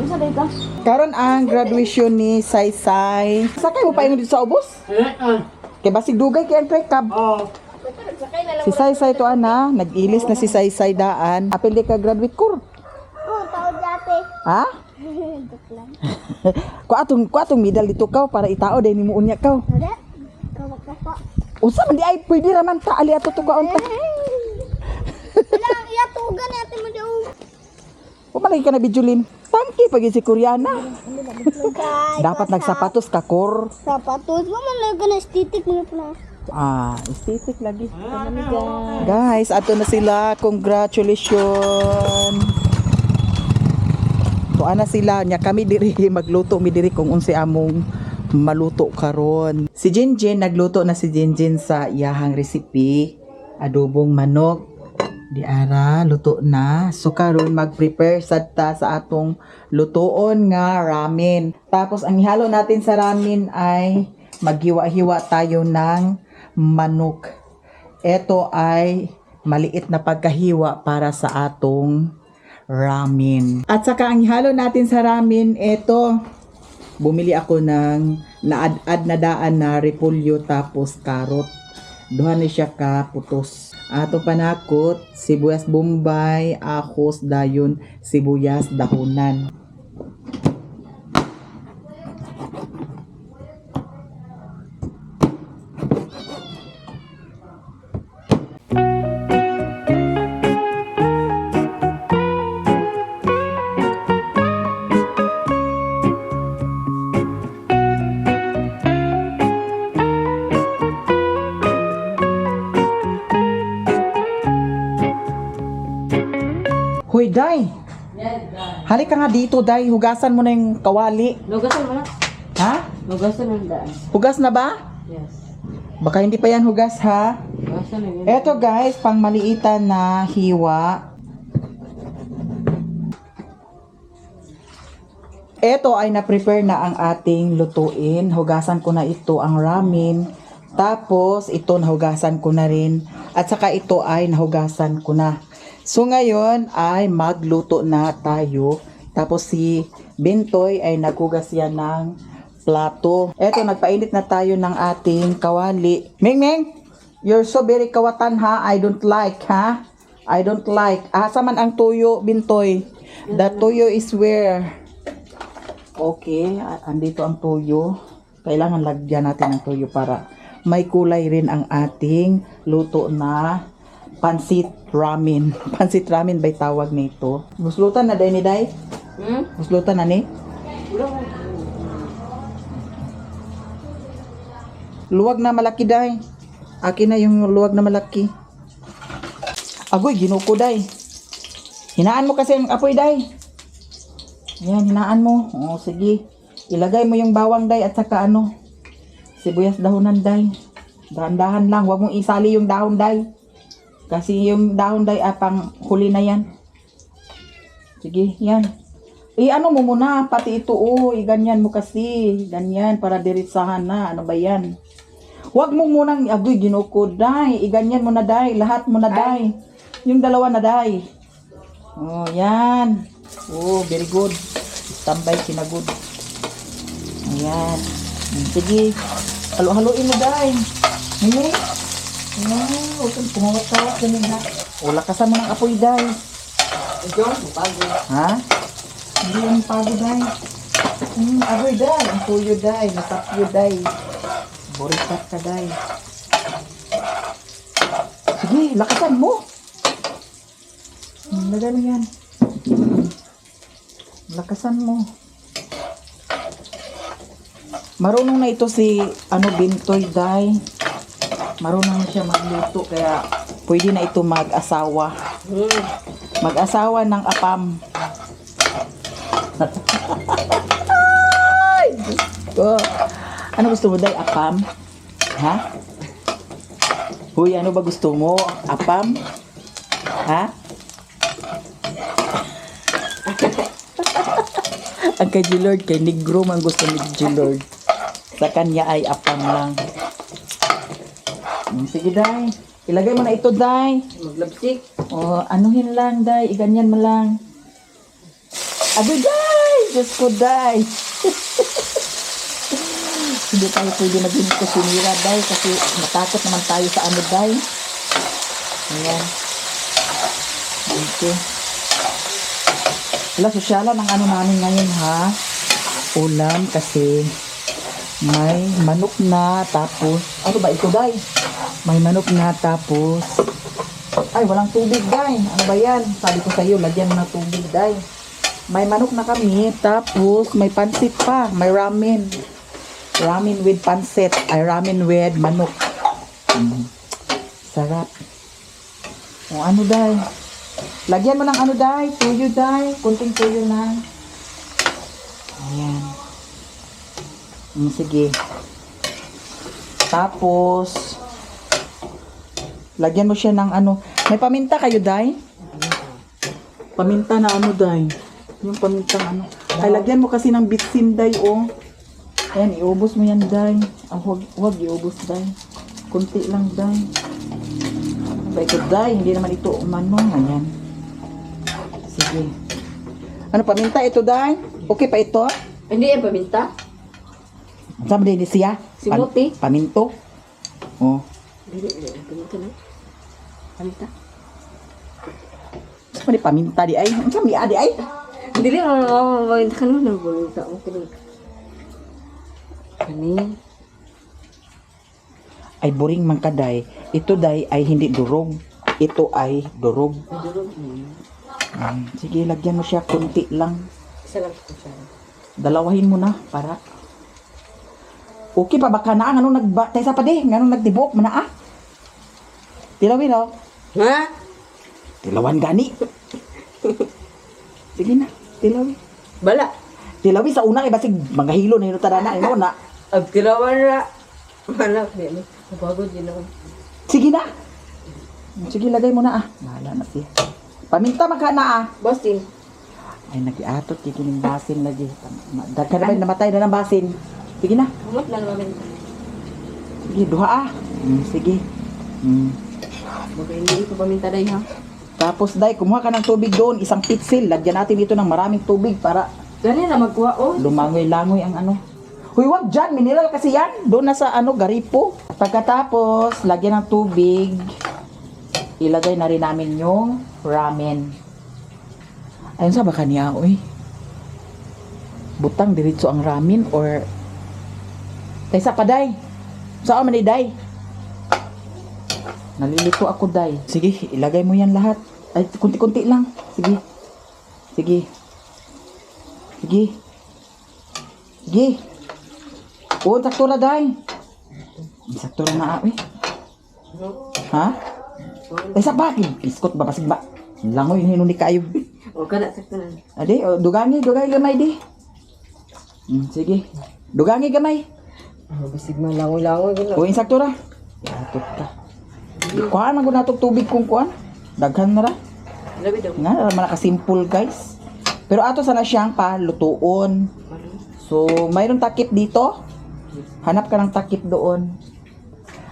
Unsa day ka? Karon ang graduation ni Saysay. Sakay mo pa dito sa ubos? Kay basig dugay kay ang trekab. Oh. Si Saysay to ana, nag-ilis na si Saysay daan. Apil di ka graduate kur. Oh, tao dati. Ha? Joke lang. Kuha atong medal dito kaw para itao dahil nimo unya kaw. Wala. Kawak na po. Unsa man di ay pwede ra man ta ali ato to kaon ta. Wala, iyatugan natin mo daw. Wa man lagi ka na bijulin. Tangki pag si Koreana. Guys, Dapat nagsapatos ka kor. sapatos. Wa man lang na aesthetic mga pala. Ah, aesthetic lagi. Guys, ato na sila. Congratulations. Tuan na sila nya kami diri magluto mi diri kung unsay among maluto karon. Si Jinjin nagluto na si Jinjin sa iyahang recipe, adobong manok. Di ara luto na. So karon mag-prepare sad ta sa atong lutoon nga ramen. Tapos ang ihalo natin sa ramen ay maghiwa-hiwa tayo ng manok. Ito ay maliit na pagkahiwa para sa atong ramen. At saka ang ihalo natin sa ramen, ito, bumili ako ng naad-ad na daan na repolyo tapos karot. Duha ni siya ka putos. Ato panakot, sibuyas bombay, ahos, dayon, sibuyas dahunan. Hoy, Day! Halika nga dito, Day. Hugasan mo na yung kawali. Lugasan mo na. Ha? Lugasan ang daan. Hugas na ba? Yes. Baka hindi pa yan hugas, ha? Lugasan na yun. Eto guys, pang maliitan na hiwa. Ito ay na-prepare na ang ating lutuin. Hugasan ko na ito ang ramen. Tapos, ito nahugasan ko na rin. At saka ito ay nahugasan ko na. So, ngayon ay magluto na tayo. Tapos si Bintoy ay naghugas yan ng plato. Eto, nagpainit na tayo ng ating kawali. Ming Ming, you're so very kawatan ha. I don't like ha. I don't like. Asa man ang tuyo, Bintoy? The tuyo is where? Okay, andito ang tuyo. Kailangan lagyan natin ng tuyo para may kulay rin ang ating luto na pansit ramen. Pansit ramen ba'y tawag nito? Buslutan na day ni Day? Hmm? Buslutan na ni? Wala ko. Luwag na malaki, Day. Akin na yung luwag na malaki. Agoy, ginuko, Day. Hinaan mo kasi ang apoy, Day. Ayan, hinaan mo. O, sige. Ilagay mo yung bawang, Day, at saka ano, sibuyas dahonan, Day. Dahan-dahan lang. Huwag mong isali yung dahon, Day. Kasi yung dahon, Day, ah, pang huli na yan. Sige, yan. I-ano mo muna, pati ito, oh, i-ganyan mo kasi. Ganyan, para diritsahan na. Ano ba yan? Huwag mo munang, agoy, ginukod, day. I-ganyan mo na, day. Lahat mo na, day. Yung dalawa na, day. Oh, yan. Oh, very good. Tambay, kinagod. Ayan. Sige. Halo-haloin mo, day. Ngayon. Wow, huwag kang kumawat-kawat. Ganun na. O, lakasan mo ng apoy, day. Medyo, bago. Ha? Hindi yan pagod, day. Agoy, day. Ang tuyo, day. Nasapyo, day. Burikat ka, day. Sige, lakasan mo. Lagay mo yan. Lakasan mo. Marunong na ito si ano Bintoy, day. Marunong na siya magluto kaya pwede na ito mag-asawa. Mag-asawa ng apam. Ay, Diyos ko. Ano gusto mo, Day? Apam? Ha? Huy, ano ba gusto mo? Apam? Ha? Ang kay G-Lord, kay Negro man gusto ni G-Lord. Sa kanya ay apam lang. Sige, Day. Ilagay mo na ito, Day. Maglabsik. O, anuhin lang, Day. Iganyan mo lang. Agoy, Day! Diyos ko, day. Hindi tayo pwede maging kusinira, day. Kasi matakot naman tayo sa ano, day. Ayan. Okay. Wala, sosyalan ang ano namin ngayon, ha? Ulam kasi may manok na tapos, ano ba ito, day? May manok na tapos, ay, walang tubig, day. Ano ba yan? Sabi ko sa'yo, lagyan mo ng tubig, day. May manok na kami, tapos may pansit pa, may ramen. Ramen with pansit, ay ramen with manok. Sarap. O ano, day? Lagyan mo ng ano, day? Tuyo, day. Kunting tuyo na. Ayan. Sige. Tapos, lagyan mo siya ng ano. May paminta kayo, day? Paminta na ano, day? Yung pamintang ano. Ay, lagyan mo kasi ng bitsin, day, oh. Ayan, iubos mo yan, day. Ah, huwag, huwag iubos, day. Kunti lang, day. Ano ba ito, day? Hindi naman ito umano. Ayan. Sige. Ano, paminta ito, day? Okay pa ito? Hindi yan paminta. Saan ba din siya? Simuti. Paminto? Oh. Dili, dili. Paminta na. Paminta. Saan ba di paminta di ay? Saan di di ay? Dili, ano, paminta ka naman. Paminta mo kini. Kani. Ay boring man ka day. Ito day ay hindi durog. Ito ay durog. Durog. Sige, lagyan mo siya kunti lang. Isa lang ko siya. Dalawahin mo na para. Okay pa baka na ngano nagba taysa pa di ngano nagtibok man na ah. Tilawin oh. Ha? Tilawan gani. Sige na, tilawi. Bala. Tilawi sa una kay basig mga hilo na hinutada na imo na. Ag tilawan ra. Malak di mo. Pagod din ako. Sige na. Sige, lagay mo na ah. Bahala na siya. Paminta man ka na ah. Bossing. Ay, nagiatot kay kining basin lagi. Daghan na ba namatay na ng basin. Sige na. Humot lang namin. Sige, duha ah. Sige. Baka hindi ko paminta day ha. Tapos, day, kumuha ka ng tubig doon, isang pitsil. Lagyan natin ito ng maraming tubig para Gani na magkuha oh. lumangoy-langoy ang ano. Huy, wag dyan. Mineral kasi yan. Doon na sa ano, garipo. Pagkatapos, lagyan ng tubig. Ilagay na rin namin yung ramen. Ayun sa baka niya, oy. Butang diretso ang ramen or Taysa pa, day. Saan man ni day? Nalilito ako, day. Sige, ilagay mo yan lahat. Ay, kunti-kunti lang. Sige. Sige. Sige. Sige. Oo, sakto na, day. Sakto na na, eh. Ha? Ay, sa bakit? Biskot ba, basig ba? Langoy, hinuni kayo. O kana sakto na. Ade, o, dugangi, dugangi gamay di. Sige. Dugangi gamay. Oh, basig man langoy-langoy gud. O, insakto ra. Atot ka. Kuhaan man gud natong tubig kung kuhaan. Daghan na ra. Labi daw. Nga, man nakasimple, guys. Pero ato sana siyang palutuon. So, mayroong takip dito. Hanap ka ng takip doon.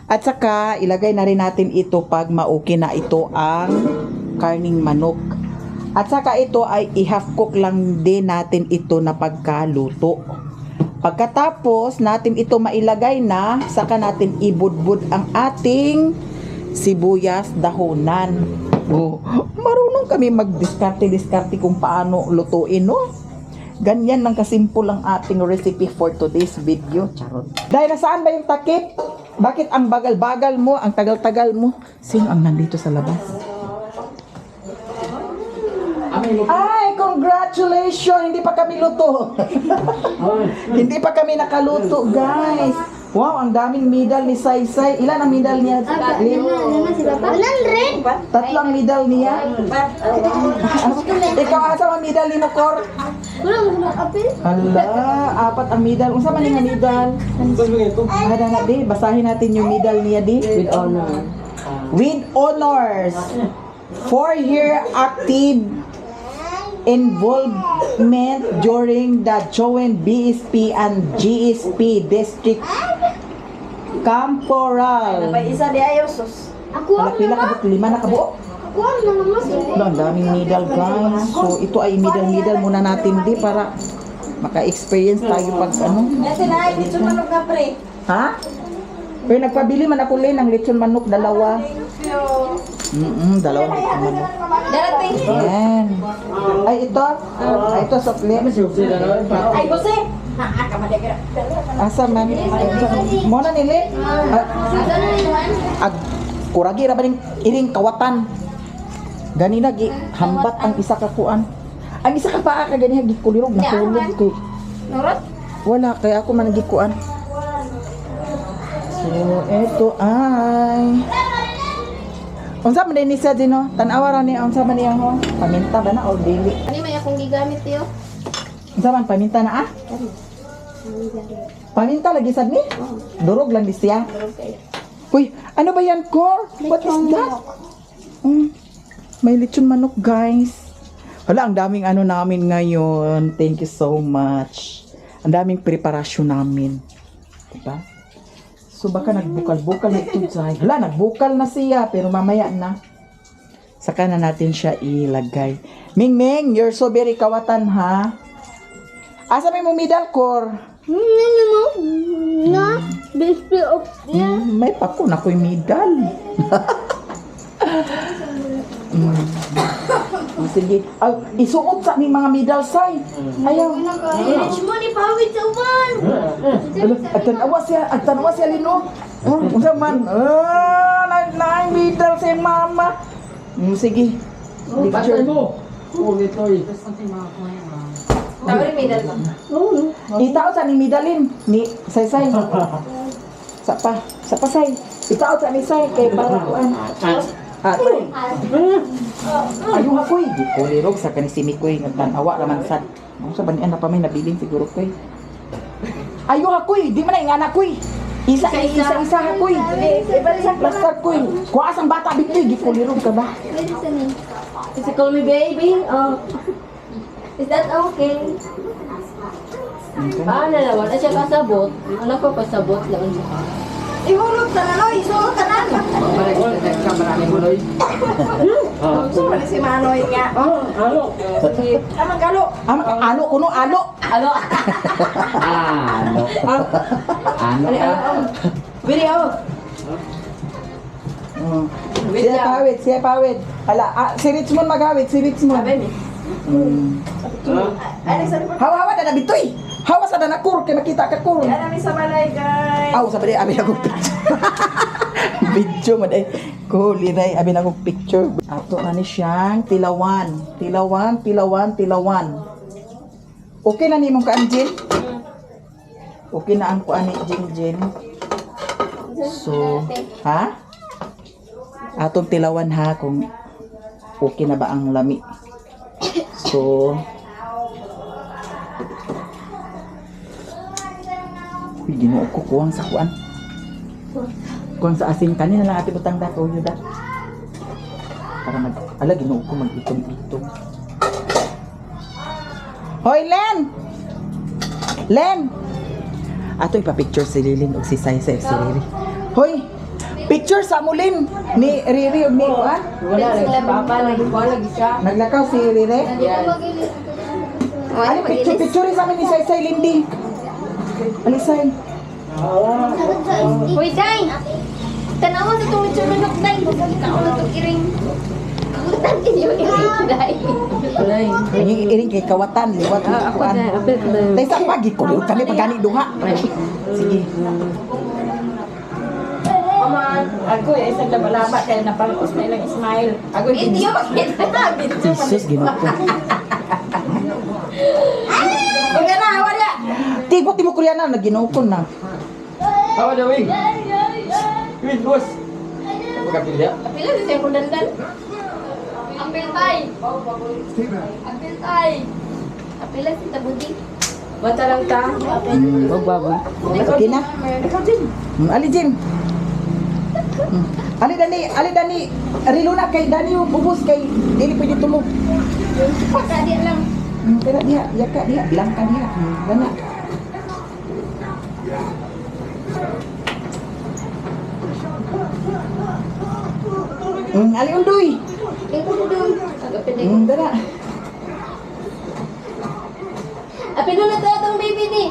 At saka, ilagay na rin natin ito pag mauki na ito ang karning manok. At saka ito ay i-half cook lang din natin ito na pagkaluto. Pagkatapos natin ito mailagay na, saka natin ibudbud ang ating sibuyas dahonan. Oh, marunong kami magdiskarte-diskarte kung paano lutuin, no? Ganyan lang kasimple ang ating recipe for today's video. Charot. Dahil nasaan ba yung takip? Bakit ang bagal-bagal mo, ang tagal-tagal mo? Sino ang nandito sa labas? Ay, congratulations! Hindi pa kami luto. Hindi pa kami nakaluto, guys. Wow, ang daming medal ni Saysay. Ilan ang medal niya? Lim? 100. Tatlo ang medal niya. Ano? Ikaw, asa ang medal ni Mokor? Wala mo apel. Hala, apat ang medal. Unsa man nga medal? Ada na di, basahin natin yung medal niya di. With honor. With honors. 4-year active involvement during the joint BSP and GSP District Camporal. May isa di ayo sus. Ako Hala, ang pila ka buok? Lima na kabuok? Ako ang namamas. Wala, ang daming medal, guys. So, ito ay medal-medal muna natin, di, para Maka-experience tayo pag ano. Ate na, lechon manok ka pre. Ha? Pero nagpabili man ako Len ng lechon manok dalawa. Dalawang lechon manok. Darating. Ayan. Ay, ito. Ay, ito, sukli. Ay, Jose. Asa man? Mo na nili? Ah, ag kuragi ra ba ning iring kawatan. Ganina gi hambat ang isa ka kuan. Ang isa ka paa ka ganiha gikulirog nahulog ko. Nurot? Wala kaya ako man gikuan. So eto ay unsa man ni siya Gino? Tan-awa ra ni unsa man niya ho? Paminta ba na or dili? Ano may akong gigamit tiyo? Unsa man paminta na ah? Paminta lagi sad ni? Durog lang di siya. Uy, ano ba yan, Cor? What is that? May lechon manok, guys. Wala, ang daming ano namin ngayon. Thank you so much. Ang daming preparasyon namin. Diba? So baka nagbukal-bukal na ito, Zay. Hala, nagbukal na siya, pero mamaya na. Saka na natin siya ilagay. Ming Ming, you're so very kawatan, ha? Asa may mong medal, Cor? Ano mo? Na? Display of May pako na ko'y medal. Oh, sige. Ay, isuot sa ni mga medal, say. Ayaw. Rich mo ni pawid sa uban. Ala, at tanawa siya lino. Oh, unsa man? Ah, na na medal sa iyang mama. Sige. Picture. Tawag rin medal ba? Itaw sa ni medalin ni Saysay. Sa pa, sa pa say. Itaw sa ni Say kay para kuan. Ah, tay. Ayaw ako eh. Di ko lirog sa kani si Mikoy nga tan-awa raman sad. Ang sa banian na pa may nabilin siguro ko eh. Ayaw ako eh. Di man na ingana ko eh. Isa isa isa ako eh. Basta ko eh. Kuha ang bata bitoy di ko lirog ka ba? Pwede sa ni. Is it call me baby? Oh. Is that okay? Ah, na wala siya kasabot. Wala ko kasabot lang siya. Ihulog tanan, oy, isuot tanan. Gusto man si Manoy nga. Amang galo. Am alo kuno alo. Alo. Ano? Ano ka? Bili oh. Siya pawid, siya pawid. Ala, ah, si Richmond magawid, si Richmond. Sabi ni. Ay, sa Hawa hawa na bitoy. Hawa sa na kur kay makita ka kur. Ana mi sa balay, guys. Aw, sabi abi ako picture. Video man ay. Ko liray abi na akong picture. Ato na ni siyang tilawan. Tilawan, tilawan, tilawan. Okay na nimong kaan, Jin? Okay na ang kuan ni Jin Jin. So, ha? Atong tilawan ha kung okay na ba ang lami. So, uy, Ginoo ko kuwang sa kuan. Kuwang sa asin kanina lang ate butang dato yun da. Para mag ala Ginoo ko mag-itom-itom. Hoy Len! Len! Ato ipa-picture si Lilin og si Saysay si Riri. Hoy! Picture sa mulin ni Riri og ni kuan. Wala lagi papa lagi ko lagi siya. Naglakaw si Riri. Oh, Ano picture picture sa amin ni Saysay Lindy. Alisay. Hoy, Day! Tanawa sa itong lechon manok, Day. Kaon na itong iring. Kamutan din yung iring, Day. Wala. Iring iring kay kawatan liwat ni Ako kuan. na apil ko na. Tay sa pagi ko kami pagani duha. Sige. Aman, ako eh, sa laba-laba kaya napangos na ilang smile. Ako Video, makita na. Jesus Ginoo ko. Okay na, wala. Tigo timo Koreana na Ginoo ko na. Hawa na, wing! Wing, boss! Pagkapilya? Pila sa siyang kundandan. Apil, Tay. Apil, Tay. Apila si Tabudi. Bata lang ta. Wag baboy. Okay na. Ikaw, Jin. Ali Jim. Ali dani, ali dani. Rilo na kay dani yung bubus kay dili pwede tulog. Pagkadi lang. Tira diha, yaka diha, bilang ka diha. Dana. Ali undoy. Tingko ko doon. Agapin Dana. Apil na to atong baby ni.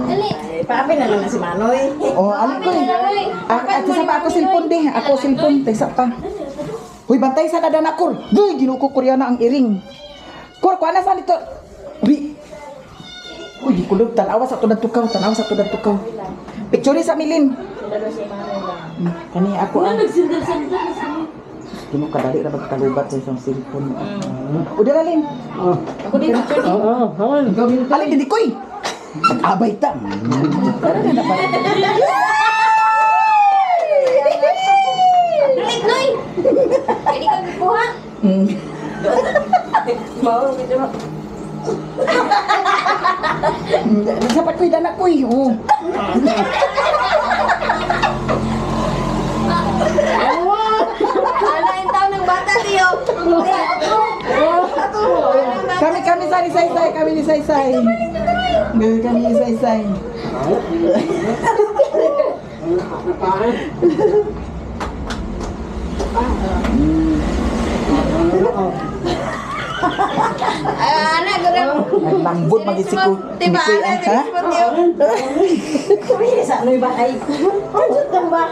Dali. Eh, paapi na lang na si Manoy. Oh, alin ko eh. Ah, at sa pa ako cellphone di. Ako cellphone, taysa pa. Hoy, bantay sa kada na kur. Duy, ginuko koreana ang iring. Kur, kuha na sa dito. Uy. Uy, di kulog tanawa sa tunad tukaw, tanawa sa tunad tukaw. Picture sa milin. Kani ako ang Kino kadali ra magkalubat sa isang cellphone. O dira lin. Ako din picture ni. Alin dili koy. Nag-abay ta. Tara na pa. Dali, Noy. Pwede ka kuha. Mao, medyo ma- Sapat ko'y dana ko'y. Oh. Ala yung taon ng bata, Tiyo. Kami kami sa ni Saysay, kami ni Saysay. Kami ni Saysay. Ah, ana, gurang. Naglambot magisiko. Diba, Mikoy, ana, ah, ha? serious mo, Tiyo. Kumili sa ano ba ay. Ano ba?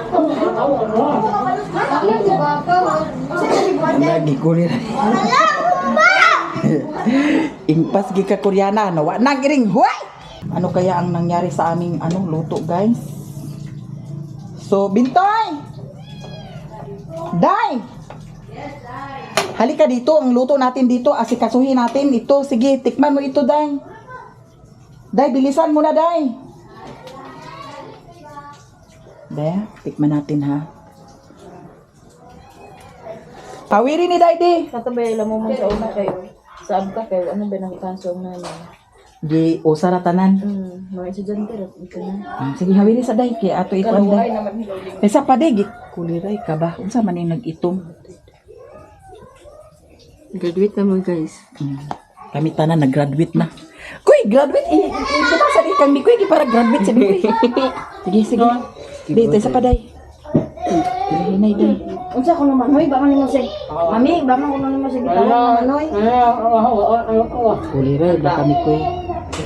Lagi kulir. Impas gi ka Koreana, nawa nang iring huway. Ano kaya ang nangyari sa aming ano luto, guys? So, Bintoy! Day! Halika dito, ang luto natin dito, asikasuhin natin ito. Sige, tikman mo ito, Day. Day, bilisan mo na, Day. Day, tikman natin ha. Pawirin ni Day, di. Katabay alam mo man sa una kayo. Sa abka kayo, ano ba nang kaso na niya? Di usa ra tanan. Mga estudyante ra ito na. Sige, hawiri sa day kay ato ikuan Kaluway day. naman hilaw. Kaysa pa day kuliray ka ba? Unsa man ning nag-itom? Graduate naman, guys. Kami tanan nag-graduate na. Kuy, graduate eh. Ito sa di kang Mikoy para graduate sa Mikoy. Sige, sige. Di tayo sa paday. Hinay day. Unsa ko naman, hoy, ba man nimo say. Mami, ba man kuno nimo sa gitara Manoy. Kuliray ba kami kuy?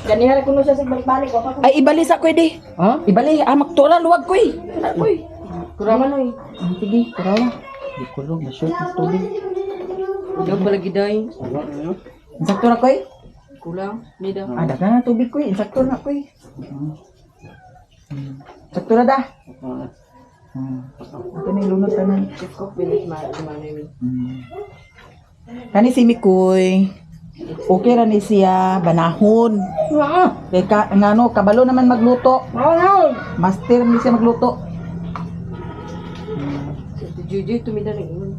Kaniha ra kuno siya sa balik-balik wa pa ko. Ay ibali sa kuy di. Ha? Ibali ah magtura luwag kuy. Kuy. Kura Manoy. Sige, kurawa. Di kulong na short ng tubig. Ikaw pala giday. Insakto ra kuy? Kulang. Mida. Ah, daghan na tubig kuy. Insakto na kuy. Sakto na da. Ito na yung lunod tanan. Chef cook bilis ma Manoy. Kani si Mikoy. Okay ra ni siya banahon. Kay ka, ngano kabalo naman magluto. Master ni siya magluto. Si Juju tumida rin yun.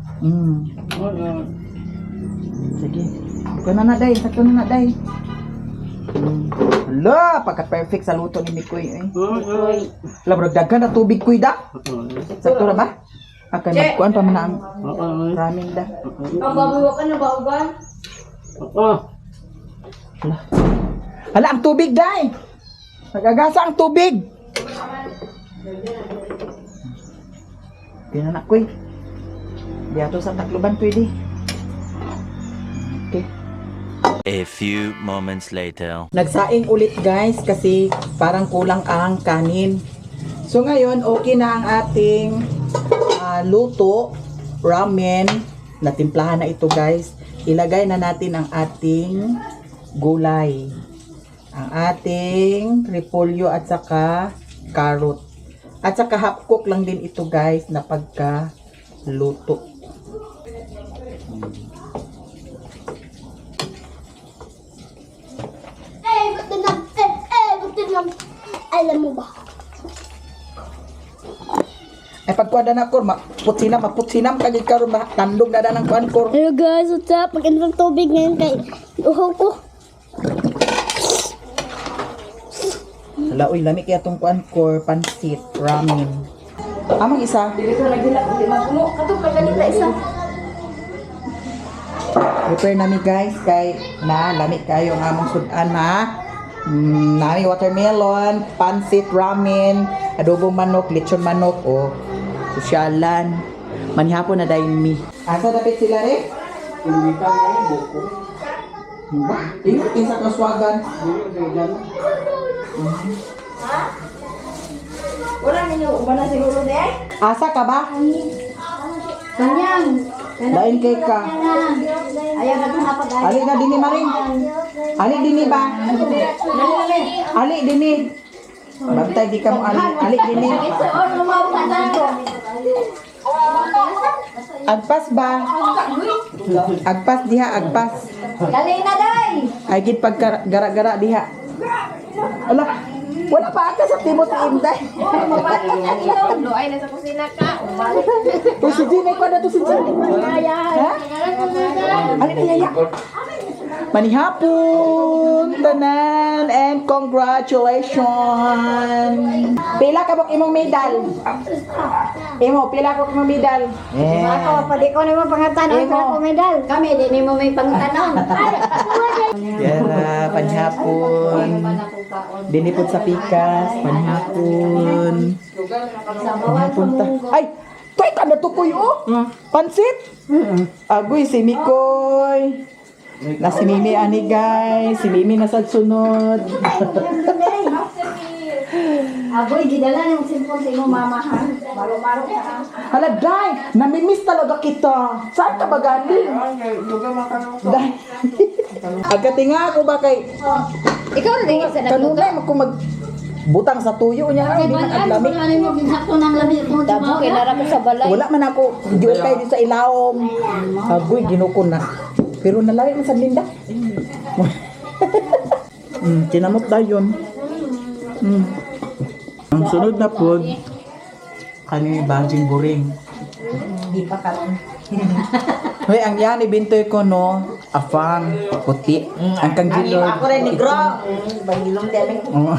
Sige. Ikaw na na day, sakto na na day. Hala, pagka-perfect sa luto ni Mikoy eh. Hala, bro, daghan na tubig kuy da. Sakto ra ba? Akay magkuan pa man na ang ramen da. Ang babawa ka na ba, Uban? Hala. Hala, ang tubig, day! Nagagasa ang tubig! Pinanak ko eh. Di ato sa Tacloban pwede. Okay. A few moments later. Nagsaing ulit guys kasi parang kulang ang kanin. So ngayon, okay na ang ating luto, ramen. Natimplahan na ito guys. Ilagay na natin ang ating gulay. Ang ating repolyo at saka carrot. At saka half cook lang din ito guys na pagka luto. Eh, buto na. Eh, eh, buto na. Alam mo ba? Ay pagkuha na kor, maputsinam, maputsinam kagid karon ba tandog na da ng kuan kor. Hello guys, what's up? Mag-inom ng tubig ngayon kay uhaw ko. Hala, uy, lami kaya tong kuan kor, pansit, ramen. Amang isa, Dili ko naghilak di magulo kato pa ganita isa. prepare nami guys kay na lami kayo ang among sudan ha. Nami watermelon, pansit, ramen, adobong manok, lechon manok o sosyalan. Manihapon na dayon mi. Asa dapit sila re? Ingat kayo sa kaswagan. Wala ninyo, uban na siguro di ay. Asa ka ba? Kanyang. Lain kay ka. Ayaw na pag Ali na dinhi, Maring. Ali dinhi ba? Ali dinhi. Bantay di ka mo ali. Ali dinhi. Agpas ba? Agpas diha, agpas. Dali na, day! Ay gid pag gara-gara diha. Ala, wala pa ata sa timo si Inday. Luay na sa kusina ka. Uy, si Gina, ikaw na to si Gina. Ha? Ali na yaya. Manihapon, tanan, and congratulations! Pila ka bok imong medal? Imo, pila ko imong medal? Ako, pwede ko na mo pangatanon Imo. sa medal. Kami, di mo may pangatanon. Yara, panihapon. Dinipod sa pikas, panihapon. Panihapon ta. Ay, toy ka na tukoy oh. Pansit. Agoy si Mikoy. Na si Mimi ani guys, si Mimi nasa sunod. Aboy, gidala ng simpon sa imong mama ha. Baro-baro ka ha. Hala, Day, namimiss talaga kita. Saan ka ba galing? Day. Agkatinga ako ba kay Ikaw na din sa nagluto. kanunay mo mag butang sa tuyo niya ay di man aglami. Ano mo ginhakto ng labi mo? Damo kay nara ko sa balay. Wala man ako giutay di sa ilawom. Agoy ginuko na. Pero nalari man sa Linda. Kinamot dayon. Ang sunod na pod kani Bajing Buring. Di pa karon. Hoy, ang yan ibintoy ko no, afang puti. Ang kang gilod. Ako rin negro. Bangilong di aming. Oo.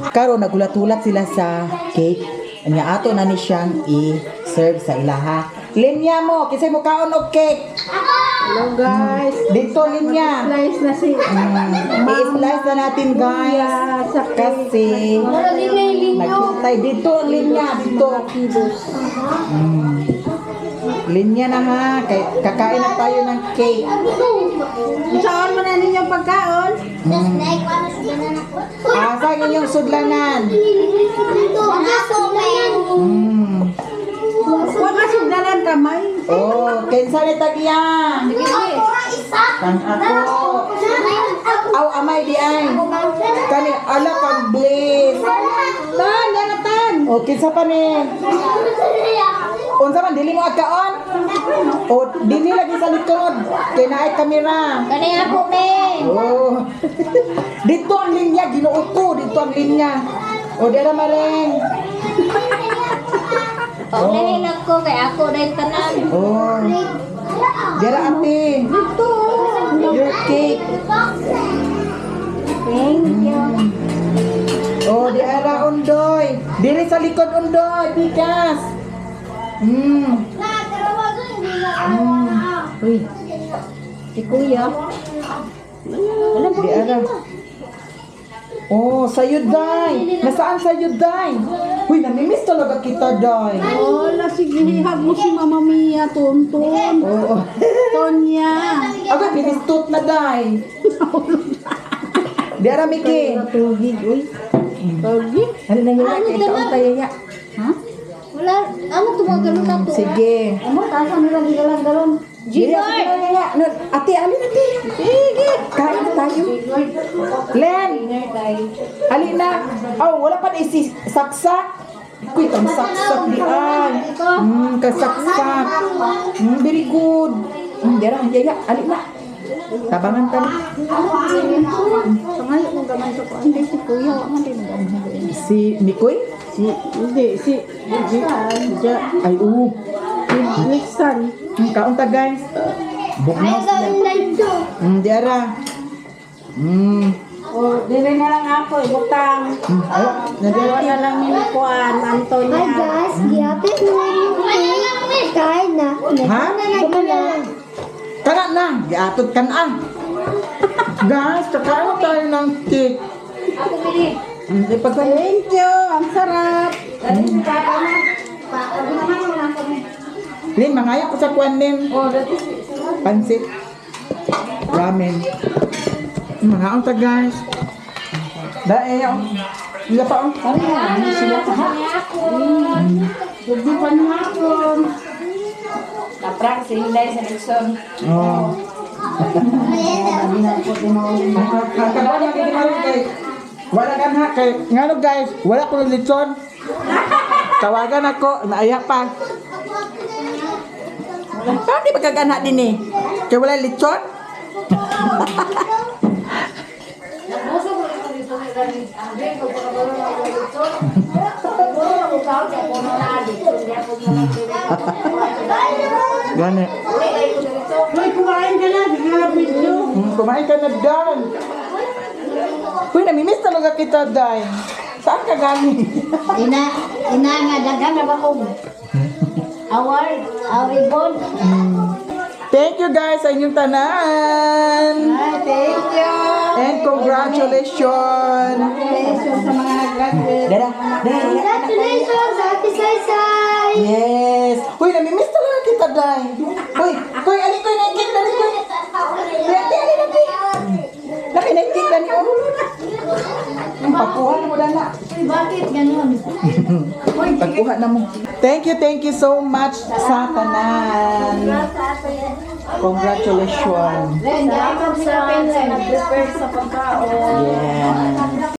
Karon nagulat-hulat sila sa cake. Anya ato na ni siyang i-serve sa ilaha. Linya mo, kisay mo kaon og cake. Hello guys. Dito linya. Slice na si I-slice na natin guys. Kasi Wala din na yung linyo. naghintay dito ang linya dito. Linya na ha, kay kakain na tayo ng cake. Saan mo na ninyong pagkaon? Asa ang inyong sudlanan? Huwag ka sugdalan kamay. Oh, kinsa ni tagiya? Kang ako. Aw amay di ay. Kani ala kang bliss. Tan, dala tan. O kinsa pa ni? Unsa man dili mo agkaon? O dili lagi sa likod kay naay kamera. Kani ako me. Oh. Dito ang linya Ginoo ko, dito ang linya. O di ra mareng. Paunahin ako kay ako dahil tanan. Oh. Di ra ate. Dito. Your cake. Thank you. Oh, di ara undoy. Dili sa likod undoy, bigas. Uy. Si Kuya. Di ara. Oh, sayo day. Nasaan sayo day? Uy, namimiss talaga kita day. Wala, sige, hag mo si Mama Mia, Tonton. Oo. Tonya. Ako, pinistot na day. Di ara Miki. Tugig, uy. Tugig. Ano na yaya? Kaya kaon tayo ya. Ha? Wala, amo tumagalon na to. Sige. Amo taas ang nilang gigalang-galon. Sige, sige na yaya. No, ate, alin ate. Sige. Kain na tayo. Len. Alin na. Oh, wala pa na isi saksak. Kuy, kang saksak di ay. Kasaksak. Very good. Di ara, yaya, alin na. Tabangan ta na. Sangayo kong gamay sa kuan. Hindi si Kuya, wa man din gamay. Si Mikoy? Si, hindi, si, si, ja, Ay, oo. si Nixon. Kaon ta guys. Bugnaw sila. Di ara. O, dili na lang ako, ibutang. Ay, Wala na lang ni Kuan, Antonia. Hi guys, gihapit mo yung cake. Kain na. Ha? Tara na, giatot ka na. Guys, kakain tayo ng cake. Ako bili. Thank you, ang sarap. Lin, mangaya ko sa kuan, Lin. Pansit. Ramen. Mga unta, guys. Dae, oh. Ila pa, oh. Sila pa. Dugo pa nung hapon. Naprank si Inday sa Luzon. Oh. Wala kan ha kay ngano, guys, wala ko litson. Tawagan ako, naaya pa. Ah, di ba kagana din eh? Kay wala litson? Gani. Hoy, kumain ka na. Video. Kumain ka na, Dan. Uy, namimiss talaga kita, Day. Saan ka galing? Ina, ina nga daghan na ba kong award, our ribbon. Thank you, guys, sa inyong tanan. Ay, thank you. And congratulations. Congratulations sa mga nag-graduate. Dara, dara, dara. Congratulations, Ate Saysay! Yes. Uy, namimiss talaga kita, Day. Uy, kuy, alin koy, naikik, alin koy. Uy, ate, alin, ate. Laki, naikik, dani, oh. Pagkuha na mo, dana. Uy, bakit ganun? Pagkuha na mo. Thank you so much sa tanan. Congratulations. Salamat sa nag-prepare sa pagkaon. Yeah.